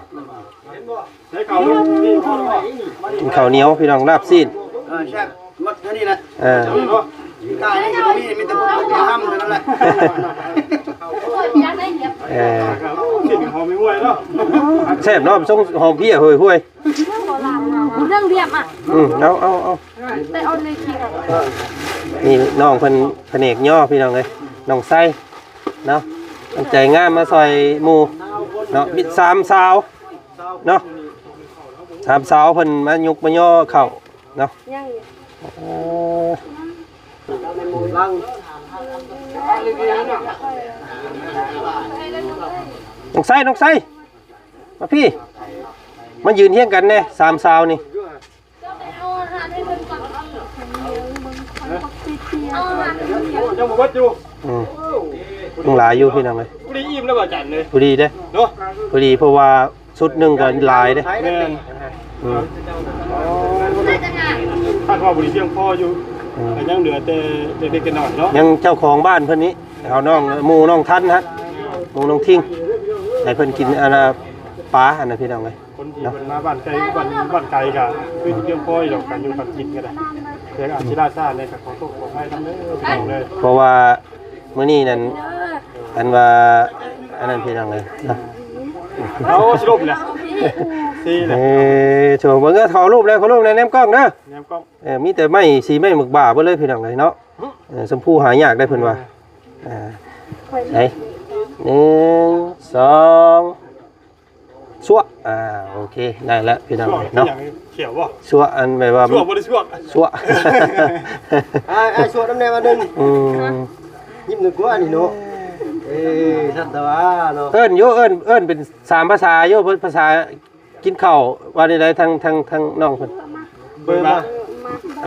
ເຂົ້າໜຽວພີ່ນ້ອງ ລາບຊີ້ນ. ເອີ ແຊບໝົດເທົ່ານີ້ແຫຼະ. ເອີ ກາຍນີ້ກໍບໍ່ມີ ມີແຕ່ພວກເຮົາເທົ່ານັ້ນແຫຼະ. ເອີ ຊີ້ນຫອມຫ້ວຍເນາະ ແຊບເນາະ ສົ່ງຫອມເພຍຫ້ວຍໆ. ເລື່ອງລຽບອະ ອືມ ເອົາ ເອົາ ເອົາ ແຕ່ເອົາເລີຍຄິດ. ນີ້ນ້ອງເພິ່ນພະແນກຍໍພີ່ນ້ອງເອີຍ ນ້ອງໄຊເນາະ ນ້ຳໃຈງາມມາຊ່ອຍໝູ່ເນາະ ມີສາມສາວ ເນາະ ສາມສາວເພິ່ນມາຍົກມາຍໍເຂົ້າເນາະ. ຍັງ ເອີ ນ້ອງໄຊ ນ້ອງໄຊ ມາພີ້ ມາຢືນຮຽງກັນແດ່ ສາມສາວນີ້. ຍັງບໍ່ເບິດຢູ່. ອືມ ຍັງຫຼາຍຢູ່ພີ່ນ້ອງເອີຍ. ພໍດີອີ່ມແລ້ວອາຈານເອີຍ. ພໍດີເດ້ເນາະ ພໍດີ ເພາະວ່າຊຸດໜຶ່ງກໍຫຼາຍເດ້. ແມ່ນ. ອືມ ຄາດວ່າບໍ່ໄດ້ພຽງພໍຢູ່. ອືມ ກໍຍັງເຫຼືອແຕ່ເລັກໆນ້ອຍໆເນາະ. ຍັງເຈົ້າຂອງບ້ານເພິ່ນນີ້ ເອົານ້ອງ ໝູ່ນ້ອງທັນຫັ້ນ ໝູ່ນ້ອງທິງ ໃຫ້ເພິ່ນກິນອັນນ່າ ປາອັນນັ້ນພີ່ນ້ອງເອີຍ. ຄົນທີ່ເພິ່ນມາບ້ານໄກ ເນາະ ບ້ານ ບ້ານໄກກໍຄືຊິພຽງພໍຢູ່ດອກ ການຢູ່ການກິນກໍໄດ້. ແຕ່ອາດຊິລ່າຊ້າແດ່ກໍຂໍໂທດຂໍອະໄພນຳເດີພີ່ນ້ອງເດີ. ເພາະວ່າມື້ນີ້ນັ້ນ ອັນວ່າ ອັນນັ້ນພີ່ນ້ອງເອີຍເນາະ. ເອົາ ຊິລົບແຫຼະ ຊິແຫຼະ. ເອີ ໂຖ ເບິ່ງເດີ ຂໍຮູບແດ່ ຂໍຮູບແດ່ ແນມກ້ອງເດີ ແນມກ້ອງ. ເອີ ມີແຕ່ໄມ້ ສີໄມ້ໝາກບ້າເບິດເລີຍພີ່ນ້ອງເອີຍເນາະ. ເອີ ຊຳພູຫາຍາກໄດ໋ເພິ່ນວ່າ. ອ່າ ໃສ່ ໜຶ່ງ ສອງ ຊວະ. ອ່າ ໂອເຄ ໄດ້ແລ້ວພີ່ນ້ອງເນາະ. ຊວະ ອັນແບບວ່າ ຊວະ ບໍ່ໄດ້ຊວກ ຊວະ. ອ້າຍ ອ້າຍ ຊວະນຳແດ່ວ່າໜຶ່ງ. ອືມ ຍິ້ມໜຶ່ງກວ່ານີ້ເນາະ. ເອີ ສັດຕະວາເນາະ. ເອີ້ນຢູ່ ເອີ້ນ ເອີ້ນເປັນສາມພາສາຢູ່ ພາສາກິນເຂົ້າວ່າໃດໆ ທາງ ທາງ ທາງນ້ອງເພິ່ນ. ເບີມາ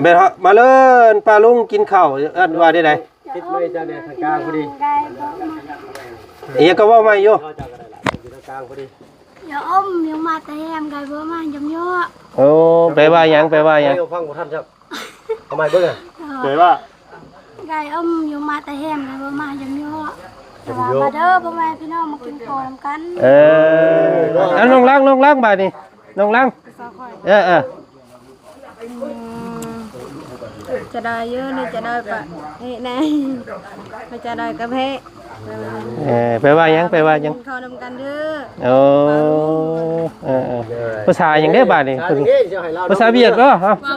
ແມ່ນເນາະ. ມາເລີຍ ປ້າລຸງກິນເຂົ້າ ເອີ້ນວ່າໃດໆ? ຕິດໄມເຈົ້າແດ່ທາງກາງພໍດີ. ອີ່ຫຍັງກໍເວົ້າໃໝ່ຢູ່. ເຈົ້າກໍໄດ້ລະ ຢູ່ທາງກາງພໍດີ. ຢ່າອົມ ຍັງມາແຕ່ແຮມ ໄກບໍ່ມາຢຳຍໍ້. ໂອ້ ແປວ່າຫຍັງ? ແປວ່າຫຍັງ? ເອົາ ຟັງບໍ່ທັນຊ້ຳ. ເອົາໃໝ່ເບິ່ງ. ແປວ່າ ໄກອົມ ຢູ່ມາແຕ່ແຮມ ໄກບໍ່ມາຢຳຍໍ້. ຢຳຍໍ້ ມາເດີ ພໍ່ແມ່ພີ່ນ້ອງ ມາກິນເຂົ້ານຳກັນ. ເອີ ເອົາ ນ້ອງລັງ ນ້ອງລັງ ບາດນີ້ ນ້ອງລັງ. ເອີ ເອີ ອືມ ຈະໄດ້ຢູ່ນີ້ ຈະໄດ້ປະນີ້ແນ່ ຈະໄດ້ກະເພ. ເອີ ແປວ່າຫຍັງ? ແປວ່າຫຍັງ? ກິນເຂົ້ານຳກັນເດີ. ໂອ້ ເອີ ເອີ ພາສາຫຍັງເດ້ບາດນີ້? ພາສາຫຍັງເດ້? ພາສາຫວຽດບໍ່? ເອົ້າ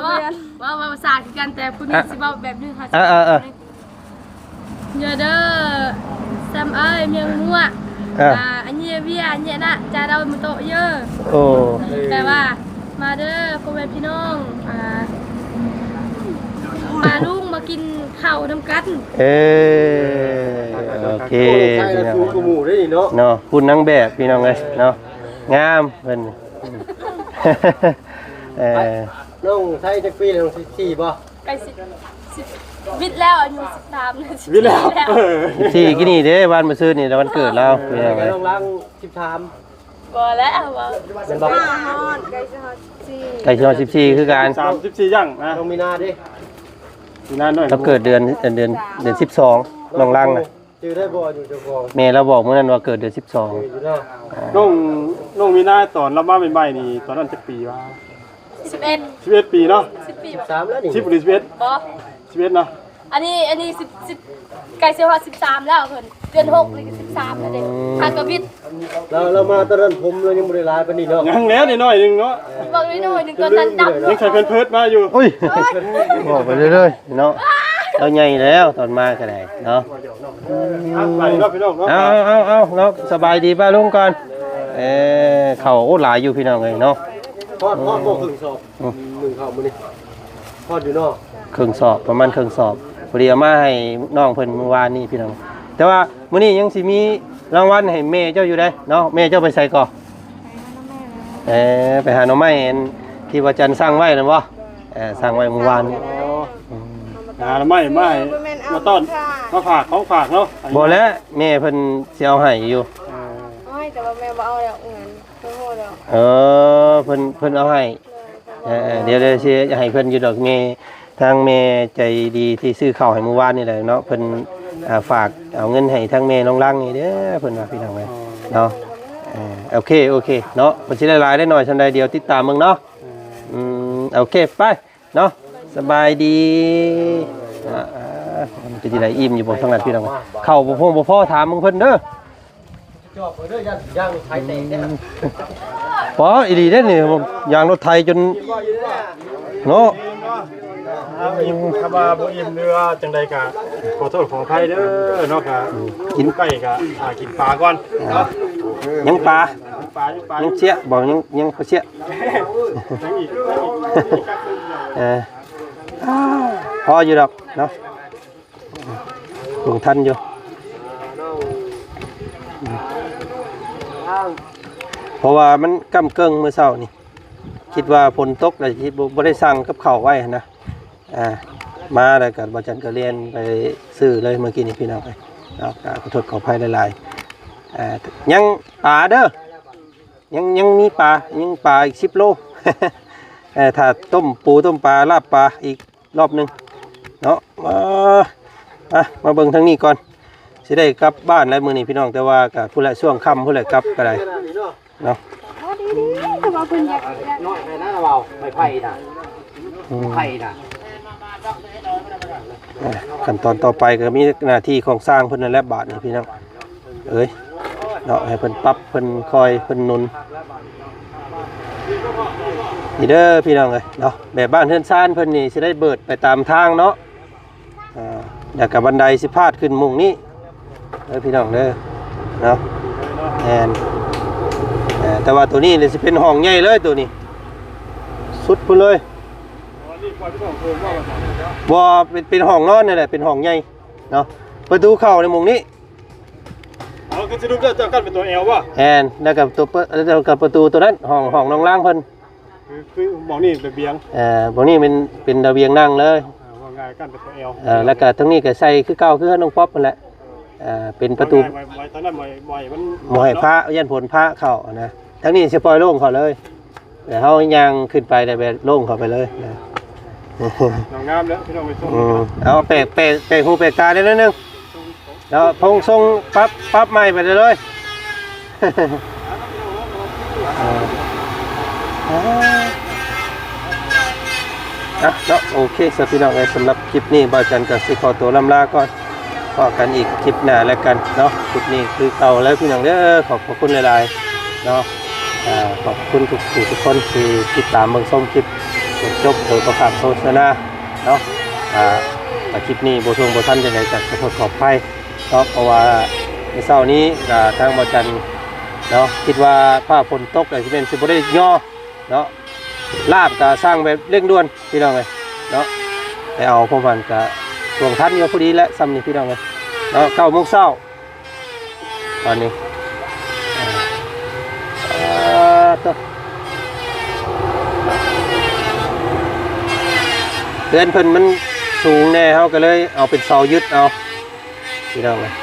ເວົ້າ ເວົ້າ ເວົ້າພາສາຄືກັນ ແຕ່ຜູ້ນີ້ ອ່ະ ຊິເວົ້າແບບໜຶ່ງ ເຮົາ ອ່ະ ຊິເວົ້າແບບໜຶ່ງ. ເດີ ເດີ ດຳເອີຍ ມຽງມົວ ອ່າ ອ່າ ອັນເຍເວຍ ອັນເຍນະ ຈາດາວມະໂຕະເຢີ ໂອ້ ແປວ່າ ມາເດີພໍ່ແມ່ພີ່ນ້ອງ ອ່າ ພາລຸງມາກິນເຂົ້ານຳກັນ ເອີ ໂອເຄ ໂອ້ ໃສ່ລະສູງກວ່າໝູ່ເດ້ນີ້ເນາະ ເນາະ ຄຸນນາງແບບ ພີ່ນ້ອງເອີຍເນາະ ງາມເພິ່ນ ເອີ ນ້ອງໃຊ້ຈັກປີແລ້ວ ນ້ອງ ສິບສີ່ ບໍ່? ໃກ້ສິບ ສິບ ວິດແລ້ວ ອາຍຸສິບສາມ ວິດແລ້ວ ສິບສີ່ ເອີ ສິບສີ່ ກີ້ນີ້ເດ້ ວານມື້ຊືນນີ້ ແລ້ວວັນເກີດລາວ ເອີ ພີ່ນ້ອງເອີຍ ນ້ອງລັງ ສິບສາມ ບໍ່ແລ້ວ ບໍ່ ແມ່ນບໍ່? ຮອດ ໃກ້ຊິຮອດສິບສີ່ ໃກ້ຊິຮອດສິບສີ່ຄືກັນ ສາມສິບສີ່ ຢ່າງນະ ນ້ອງມີນາເດ້ ມີນາໜ້ອຍ ລາວເກີດເດືອນ ເດືອນ ເດືອນສິບສອງ ນ້ອງລັງນະ ຈື່ໄດ້ບໍ່ ອາຍຸເຈົ້າຂອງ? ແມ່ລາວບອກມື້ນັ້ນວ່າເກີດເດືອນສິບສອງ ເອີ ຢູ່ເນາະ ອ່າ ນ້ອງ ນ້ອງມີນາຕອນລາວມາໃໝ່ໆນີ້ ຕອນນັ້ນຈັກປີວະ? ສິບເອັດ ສິບເອັດ ປີເນາະ ສິບປີ ສິບສາມ ແລ້ວນີ້ ສິບ ຫຼື ສິບເອັດ? ບໍ່ ສິບເອັດ ເນາະ ອັນນີ້ ອັນນີ້ ສິບ ສິບ ໃກ້ຊິຮອດສິບສາມແລ້ວເພິ່ນ ເດືອນຫົກນີ້ກໍສິບສາມແລ້ວເດ້ ອືມ ຫາກະວິດ ລາວ ລາວມາຕອນນັ້ນຜົມລາວຍັງບໍ່ໄດ້ຫຼາຍປານນີ້ເນາະ ຍັງແລ້ວໜ້ອຍໜຶ່ງເນາະ ບອກໜ້ອຍໆໜຶ່ງ ຕອນນັ້ນດຳ ຍັງໃສ່ແຜ່ນເພີດມາຢູ່ ໂອ້ຍ ບອກໄປເລື້ອຍໆເນາະ ລາວໃຫຍ່ແລ້ວຕອນມາກໍໄດ້ເນາະ ອ່ະ ໄປເນາະ ພີ່ນ້ອງເນາະ ເອົາ ເອົາ ເອົາ ເນາະ ສະບາຍດີປ້າລຸງກ່ອນ ເອີ ເຂົ້າ ໂອ້ ຫຼາຍຢູ່ພີ່ນ້ອງເອີຍເນາະ ຮອດ ຮອດບໍ່ເຄິ່ງສອບ ອືມ ໜຶ່ງເຂົ້າມື້ນີ້ ຮອດຢູ່ເນາະ ເຄິ່ງສອບ ປະມານເຄິ່ງສອບ ພໍດີເອົາມາໃຫ້ນ້ອງເພິ່ນມື້ວານນີ້ພີ່ນ້ອງ ແຕ່ວ່າມື້ນີ້ຍັງຊິມີລາງວັນໃຫ້ແມ່ເຈົ້າຢູ່ເດ້ເນາະ ແມ່ເຈົ້າໄປໃສກໍ? ເອີ ໄປຫາໜໍ່ໄມ້ອັນທີ່ວ່າຈັນສັ່ງໄວ້ນັ້ນບໍ່? ເອີ ສັ່ງໄວ້ມື້ວານນີ້ ອໍ ອືມ ຫາໜໍ່ໄມ້ມາໃຫ້ ມາຕ້ອນ ມາຝາກ ຂອງຝາກເນາະ ບໍ່ແລ້ວ ແມ່ເພິ່ນຊິເອົາໃຫ້ຢູ່ ເອີ ໂອ້ຍ ແຕ່ວ່າແມ່ບໍ່ເອົາແລ້ວ ເງິນ ໂອ້ໂຫ ແລ້ວ ເອີ ເພິ່ນ ເພິ່ນເອົາໃຫ້ ເອີ ເອີ ດຽວ ດຽວຊິໃຫ້ເພິ່ນຢູ່ດອກແມ່ ທາງແມ່ໃຈດີທີ່ຊື້ເຂົ້າໃຫ້ມື້ວານນີ້ແຫຼະເນາະ ເພິ່ນ ອ່າ ຝາກເອົາເງິນໃຫ້ທາງແມ່ນ້ອງລັງນີ້ເດີ ເພິ່ນວ່າພີ່ນ້ອງເອີຍເນາະ ເອີ ໂອເຄ ໂອເຄເນາະ ເພິ່ນຊິໄດ້ຫຼາຍໄດ້ໜ້ອຍສ່ຳໃດ ດຽວຕິດຕາມເບິ່ງເນາະ ອືມ ອືມ ໂອເຄ ໄປເນາະ ສະບາຍດີ ອ່າ ເປັນຈັ່ງໃດ ອີ່ມຢູ່ບໍ່ທາງນັ້ນພີ່ນ້ອງ ເຂົ້າບໍ່ພໍ ບໍ່ພໍ ຖາມເບິ່ງເພິ່ນເດີ. ຈອບເດີ ຢ້ານຢາງລົດໄຖແຕກເດ້ ປາ ອີ່ຫຼີເດ້ນີ້ ຢາງລົດໄຖຈົນເນາະ ຖ້າວ່າບໍ່ອີ່ມ ຫຼືວ່າຈັ່ງໃດກະຂໍໂທດຂໍອະໄພເດີເນາະ ກະ ອືມ ກິນ ໃກ້ກະ ອ່າ ກິນປາກ່ອນເນາະ ຍັງປາ ຍັງປາ ຍັງປາ ຍັງເຊຍະ ບໍ່ ຍັງ ຍັງບໍ່ເຊຍະ ຍັງອີກ ເອີ ພໍຢູ່ດອກເນາະ. ລົງທັນຢູ່ ເພາະວ່າມັນກ້ຳເກິ່ງມື້ເຊົ້ານີ້ ຄິດວ່າຝົນຕົກແລ້ວ ຄິດບໍ່ ບໍ່ໄດ້ສັ່ງກັບເຂົ້າໄວ້ຫັ້ນນະ ອ່າ ມາແລ້ວກໍ ບ່າວຈັນກໍແລ່ນໄປຊື້ເລີຍມື້ກີ້ນີ້ພີ່ນ້ອງເອີຍເນາະ ກໍຂໍໂທດຂໍອະໄພຫຼາຍໆ ອ່າ ຍັງປາເດີ ຍັງ ຍັງມີປາ ຍັງປາອີກສິບໂລ ເອີ ຖ້າຕົ້ມປູຕົ້ມປາ ລາບປາອີກ ລອບໜຶ່ງເນາະ ມາ ອ່ະ ມາເບິ່ງທາງນີ້ກ່ອນ ຊິໄດ້ກັບບ້ານແລ້ວມື້ນີ້ພີ່ນ້ອງ ແຕ່ວ່າກໍພຸ້ນແຫຼະ ຊ່ວງຄ່ຳພຸ້ນແຫຼະກັບກໍໄດ້ເນາະ ນ້ອຍໄປນະ ເວົ້າ ໄມ້ໄຜ່ນະ ອືມ ໄຜ່ນະ ອ່ະ ຂັ້ນຕອນຕໍ່ໄປກໍມີໜ້າທີ່ຂອງຊ່າງເພິ່ນນັ້ນແຫຼະ ບາດນີ້ພີ່ນ້ອງ ເອີຍເນາະ ໃຫ້ເພິ່ນປັບ ເພິ່ນຄອຍ ເພິ່ນໜູນ ນີ້ເດີພີ່ນ້ອງເອີຍເນາະ ແບບບ້ານເຮືອນຊານເພິ່ນນີ້ຊິໄດ້ເບີດໄປຕາມທາງເນາະ ອ່າ ແລ້ວກໍບັນໄດຊິພາດຂຶ້ນມຸ້ງນີ້ເດີພີ່ນ້ອງເດີເນາະ ແມ່ນ ເອີ ແຕ່ວ່າໂຕນີ້ນີ້ຊິເປັນຫ້ອງໃຫຍ່ເລີຍ ໂຕນີ້ສຸດພຸ້ນເລີຍ ບໍ່ ເປັນ ເປັນຫ້ອງນອນນີ້ແຫຼະ ເປັນຫ້ອງໃຫຍ່ເນາະ ປະຕູເຂົ້າໃນມຸ້ງນີ້ ອໍ ຄືສະຫຼຸບແລ້ວເຈົ້າກັ້ນເປັນຕົວແອວບໍ່? ແມ່ນ ແລ້ວກໍຕົວເປີ ແລ້ວກໍປະຕູຕົວນັ້ນ ຫ້ອງ ຫ້ອງນ້ອງລາງເພິ່ນ ຄື ຄືໝ່ອງນີ້ລະບຽງ ເອີ ໝ່ອງນີ້ແມ່ນເປັນລະບຽງນັ່ງເລີຍ ອ່າ ວ່າງ່າຍກັນເປັນຕົວແອວ ເອີ ແລ້ວກໍທາງນີ້ກໍໃສ່ຄືເກົ່າ ຄືເຮືອນນ້ອງປັອບຫັ້ນແຫຼະ ເອີ ເປັນປະຕູ ວ່າງ່າຍ ໄວ້ ໄວ້ທາງນັ້ນ ໄວ້ ໄວ້ມັນ ບໍ່ໃຫ້ພະ ຢ້ານຝົນພະເຂົ້ານະ ທາງນີ້ຊິປ່ອຍໂລ່ງເຂົ້າເລີຍ ແຕ່ເຮົາຍ່າງຂຶ້ນໄປແລ້ວແບບໂລ່ງເຂົ້າໄປເລີຍນະ ງາມແລ້ວພີ່ນ້ອງໄປຊົມ ອືມ ເອົາແປກ ແປກ ແປກຫູແປກຕາແດ່ໜ້ອຍໜຶ່ງ ແລ້ວພົງຊົງປັບ ປັບໃໝ່ໄປເລີຍ ເອີ ອ່ະເນາະ ໂອເຄ ສະພີ່ນ້ອງເອີຍ ສຳລັບຄລິບນີ້ ບ່າວຈັນກໍຊິຂໍຕົວລ່ຳລາກ່ອນ ພໍ້ກັນອີກຄລິບໜ້າແລ້ວກັນເນາະ ຄລິບນີ້ຄືເກົ່າແລ້ວພີ່ນ້ອງເດີ ຂອບພະຄຸນຫຼາຍໆເນາະ ອ່າ ຂອບຄຸນທຸກຜູ້ທຸກຄົນທີ່ຕິດຕາມເບິ່ງຊົມຄລິບຈົນຈົບໂດຍບໍ່ຂາດໂຄສະນາເນາະ ອ່າ ຄລິບນີ້ບໍ່ທົ່ວງບໍ່ທັນຈັ່ງໃດກໍຂໍໂທດຂໍອະໄພເນາະ ເພາະວ່າ ເຊົ້ານີ້ກໍທາງບໍ່ຈັນເນາະ ຄິດວ່າຟ້າຝົນຕົກກໍຊິແມ່ນຊິບໍ່ໄດ້ຍໍເນາະ ລາບກໍສ້າງແບບເລັ່ງດ່ວນພີ່ນ້ອງເອີຍເນາະ ໄປເອົາພວກມັນກໍຊ່ວງທັນຢູ່ ພໍດີແຫຼະ ຊ່ຳນີ້ພີ່ນ້ອງເອີຍເນາະ ເກົ້າໂມງເຊົ້າ ຕອນນີ້ ອ່າ ໂຕ ເຮືອນເພິ່ນມັນສູງແດ່ ເຮົາກໍເລີຍເອົາເປັນເສົາຍຶດເອົາ ພີ່ນ້ອງເອີຍ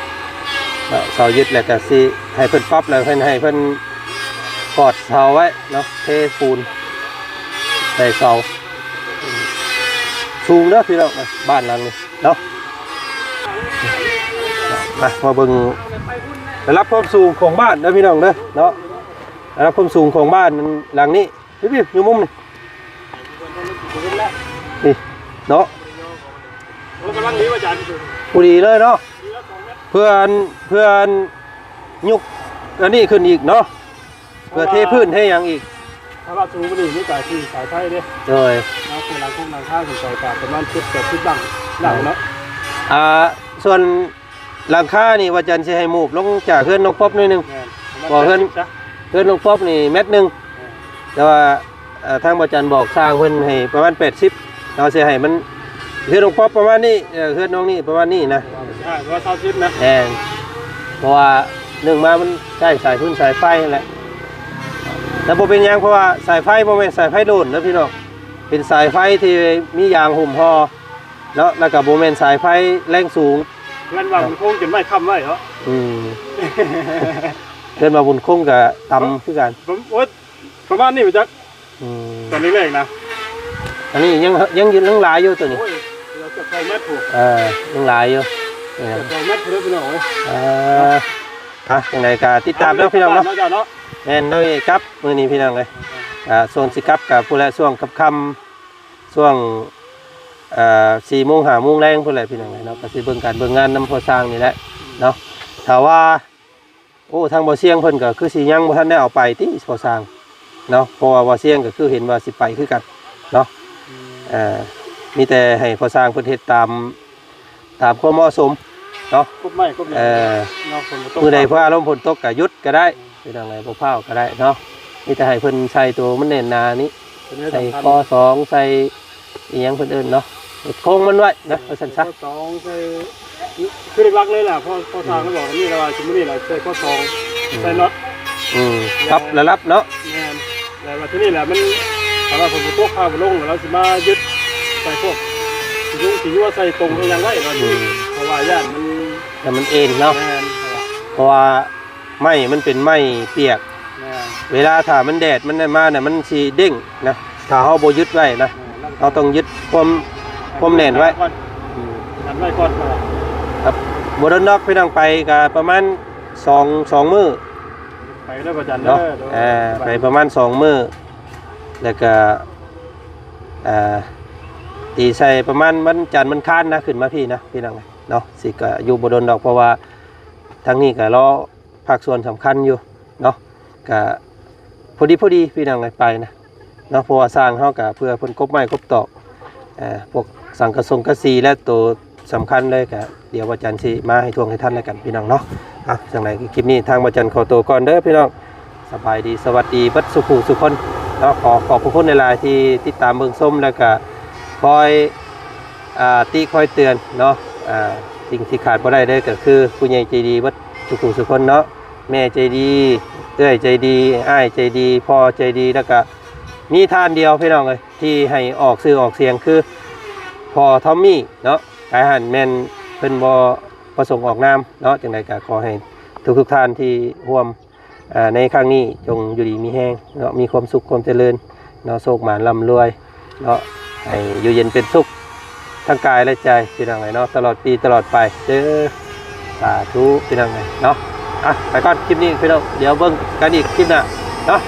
ເນາະ ເສົາຍຶດ ແລ້ວກໍຊິໃຫ້ເພິ່ນປັບ ແລ້ວເພິ່ນໃຫ້ເພິ່ນກອດເສົາໄວ້ເນາະ ເທປູນໃສ່ເສົາ ສູງເດີພີ່ນ້ອງ ບ້ານຫຼັງນີ້ເນາະ ມາ ມາເບິ່ງລະດັບຄວາມສູງຂອງບ້ານເດີພີ່ນ້ອງເດີເນາະ ລະດັບຄວາມສູງຂອງບ້ານຫຼັງນີ້ ພີ່ໆ ຢູ່ມຸມນີ້ ນີ້ເນາະ ໂອ້ ກຳລັງດີວ່າອາຈານ ພໍດີເລີຍເນາະ ເພື່ອອັນ ເພື່ອອັນຍົກອັນນີ້ຂຶ້ນອີກເນາະ ເພື່ອເທພື້ນເທຫຍັງອີກ ຖ້າວ່າສູງກວ່ານີ້ມີການທີ່ສາຍໄຟເດ້ ໂດຍ ເນາະ ເພື່ອຫຼັງຄົງຫຼັງຄາຂຶ້ນໄປກະປະມານເຈັດແປດສິບຫຼັງ ຫຼັງເນາະ ອ່າ ສ່ວນ ຫຼັງຄານີ້ວ່າຈັນຊິໃຫ້ມູບລົງຈາກເຮືອນນ້ອງປັອບໜ້ອຍໜຶ່ງ ແມ່ນ ເພາະເຮືອນ ປະມານແປດສິບຊະ ເຮືອນນ້ອງປັອບນີ້ແມັດໜຶ່ງ ແມ່ນ ແຕ່ວ່າ ເອີ ທາງບໍ່ຈັນບອກຊ່າງເພິ່ນໃຫ້ປະມານແປດສິບ ເຮົາຊິໃຫ້ມັນ ເຮືອນນ້ອງປັອບປະມານນີ້ ເອີ ເຮືອນນ້ອງນີ້ປະມານນີ້ນະ ປະມານຊາວສິບນະ ແມ່ນ ເພາະວ່າໜຶ່ງມາມັນໃຊ້ສາຍຟືນສາຍໄຟຫັ້ນແຫຼະ ແຕ່ບໍ່ເປັນຫຍັງ ເພາະວ່າສາຍໄຟບໍ່ແມ່ນສາຍໄຟໂດຣນເດີພີ່ນ້ອງ ເປັນສາຍໄຟທີ່ມີຢາງຫຸ້ມຫໍ່ ເນາະ ແລ້ວກໍບໍ່ແມ່ນສາຍໄຟແຮງສູງ ເຮືອນວ່າບຸນຄົງຈົນໄມ້ຄ້ຳໄວ້ເນາະ ອືມ ເຮືອນວ່າບຸນຄົງກໍຕ່ຳຄືກັນ ໂອ້ຍ ປະມານນີ້ບໍ່ຈັກ ອືມ ຕອນແລກໆນະ ອັນນີ້ຍັງ ຍັງຢູ່ ຍັງຫຼາຍຢູ່ຕົວນີ້ ໂອ້ຍ ເກືອບສອງແມັດພຸ້ນ ເອີ ຍັງຫຼາຍຢູ່ ເອີ ເກືອບສອງແມັດພຸ້ນເດີພີ່ນ້ອງເອີຍ ເອີ ອ່ະ ຈັ່ງໃດກໍຕິດຕາມເນາະພີ່ນ້ອງເນາະ ເນາະ ແມ່ນ ໂດຍກັບມື້ນີ້ພີ່ນ້ອງເອີຍ ອ່າ ຊ່ວງຊິກັບກໍພຸ້ນແຫຼະ ຊ່ວງຄ່ຳໆ ຊ່ວງ ເອີ່ ສີ່ໂມງ ຫ້າໂມງແລງພຸ້ນແຫຼະພີ່ນ້ອງເອີຍເນາະ ກໍຊິເບິ່ງການເບິ່ງງານນຳພໍ່ຊ່າງນີ້ແຫຼະເນາະ ຖ້າວ່າ ໂອ້ ທາງບໍ່ຊຽງເພິ່ນກໍຄືຊິຍັງບໍ່ທັນໄດ້ເອົາໄປຕິພໍ່ຊ່າງເນາະ ເພາະວ່າບໍ່ຊຽງກໍຄືເຫັນວ່າຊິໄປຄືກັນເນາະ ອືມ ເອີ ມີແຕ່ໃຫ້ພໍ່ຊ່າງເພິ່ນເຮັດຕາມ ຕາມຄວາມເໝາະສົມເນາະ ກົບໄມ້ກົບຫຍັງ ເອີ ເນາະ ຝົນບໍ່ຕົກ ມື້ໃດ ຟ້າ ຟ້າລົມຝົນຕົກກໍຢຸດກໍໄດ້ ອືມ ເປັນຫຍັງໃດບໍ່ພ້າວກໍໄດ້ເນາະ ມີແຕ່ໃຫ້ເພິ່ນໃສ່ໂຕມັນແໜ້ນໜານີ້ ໂຕນີ້ ໃສ່ ສຳຄັນ ຄໍສອງ ໃສ່ອີ່ຫຍັງເພິ່ນເອີ້ນເນາະ ເຮັດໂຄງມັນໄວ້ນະ ວ່າຊັ້ນຊະ ໃສ່ຄໍສອງ ໃສ່ ຄືຫຼັກໆເລີຍລະ ພໍ່ ພໍ່ຊ່າງ ອືມ ໄດ້ບອກກັນນີ້ລະວ່າ ຊຸມມື້ນີ້ລະໃສ່ຄໍສອງ ອືມ ໃສ່ນັອດ ອືມ ປັບລະດັບເນາະ ແມ່ນ ແລ້ວວ່າທີນີ້ແຫຼະມັນ ຖ້າວ່າຝົນບໍ່ຕົກ ຟ້າບໍ່ລົງ ລາວຊິມາຍຶດໃສ່ພວກສີຍຸງສີຍົວໃສ່ຕົງອີ່ຫຍັງໄວ້ເນາະ ອືມ ເພາະວ່າຢ້ານມັນ ແຕ່ມັນເອັນເນາະ ແມ່ນ ເພາະວ່າ ໄມ້ມັນເປັນໄມ້ປຽກ ແມ່ນ ເວລາຖ້າມັນແດດມັນນັ້ນມານະ ມັນຊິເດ້ງນະ ຖ້າເຮົາບໍ່ຍຶດໄວ້ນະ ແມ່ນ ເຮົາຕ້ອງຍຶດຄວາມ ຄວາມແໜ້ນໄວ້ ກັນໄວ້ກ່ອນ ອືມ ກັນໄວ້ກ່ອນ ຄັບ ບໍ່ດົນດອກ ພີ່ນ້ອງ ໄປກະປະມານສອງ ສອງມື້ ໄປເດີອາຈານເນາະ ເອີ ໄປປະມານສອງມື້ ແລ້ວກະ ອ່າ ຕີໃສ່ປະມານວັນຈັນວັນຄານນະ ຂຶ້ນມາພີ້ນະ ພີ່ນ້ອງເນາະ ຊິກະຢູ່ບໍ່ດົນດອກ ເພາະວ່າທາງນີ້ກະລໍ ພາກສ່ວນສຳຄັນຢູ່ເນາະ ກະພໍດີ ພໍດີພີ່ນ້ອງເອີຍ ໄປນະເນາະ ເພາະວ່າຊ່າງເຮົາກະເພື່ອເພິ່ນກົບໄມ້ກົບຕອກ ເອີ ພວກສັງກະສົງກະສີ ແລະ ໂຕສຳຄັນເລີຍ ກະດຽວວ່າຈັນຊິມາໃຫ້ທ່ວງໃຫ້ທັນແລ້ວກັນພີ່ນ້ອງເນາະ ອ່ະ ຈັ່ງໃດຄລິບນີ້ທາງວ່າຈັນຂໍໂຕກ່ອນເດີພີ່ນ້ອງ ສະບາຍດີ ສະຫວັດດີເບິດສູ່ຜູ້ສູ່ຄົນເນາະ ຂໍຂອບພະຄຸນຫຼາຍໆທີ່ຕິດຕາມເບິ່ງຊົມ ແລ້ວກະຄອຍ ອ່າ ຕິຄອຍເຕືອນເນາະ ອ່າ ສິ່ງທີ່ຂາດບໍ່ໄດ້ເລີຍກໍຄືຜູ້ໃຫຍ່ໃຈດີເບິດທຸກຜູ້ທຸກຄົນເນາະ ແມ່ໃຈດີ ເອື້ອຍໃຈດີ ອ້າຍໃຈດີ ພໍ່ໃຈດີ ແລ້ວກະມີທ່ານດຽວພີ່ນ້ອງເອີຍ ທີ່ໃຫ້ອອກຊື່ອອກສຽງຄືພໍ່ທອມມີ້ເນາະ ກາຍຫັ້ນແມ່ນເພິ່ນບໍ່ປະສົງອອກນາມເນາະ ຈັ່ງໃດກໍຂໍໃຫ້ທຸກໆທ່ານທີ່ຮ່ວມ ອ່າ ໃນຄັ້ງນີ້ຈົ່ງຢູ່ດີມີແຮງເນາະ ມີຄວາມສຸກຄວາມຈະເລີນເນາະ ໂຊກໝານລ່ຳລວຍເນາະ ໃຫ້ຢູ່ເຢັນເປັນສຸກທັງກາຍແລະໃຈ ພີ່ນ້ອງເອີຍເນາະ ຕະຫຼອດປີຕະຫຼອດໄປເດີ ສາທຸ ພີ່ນ້ອງເອີຍເນາະ ອ່ະ ໄປກ່ອນຄລິບນີ້ພີ່ນ້ອງ ດຽວເບິ່ງກັນອີກຄລິບໜ້າເນາະ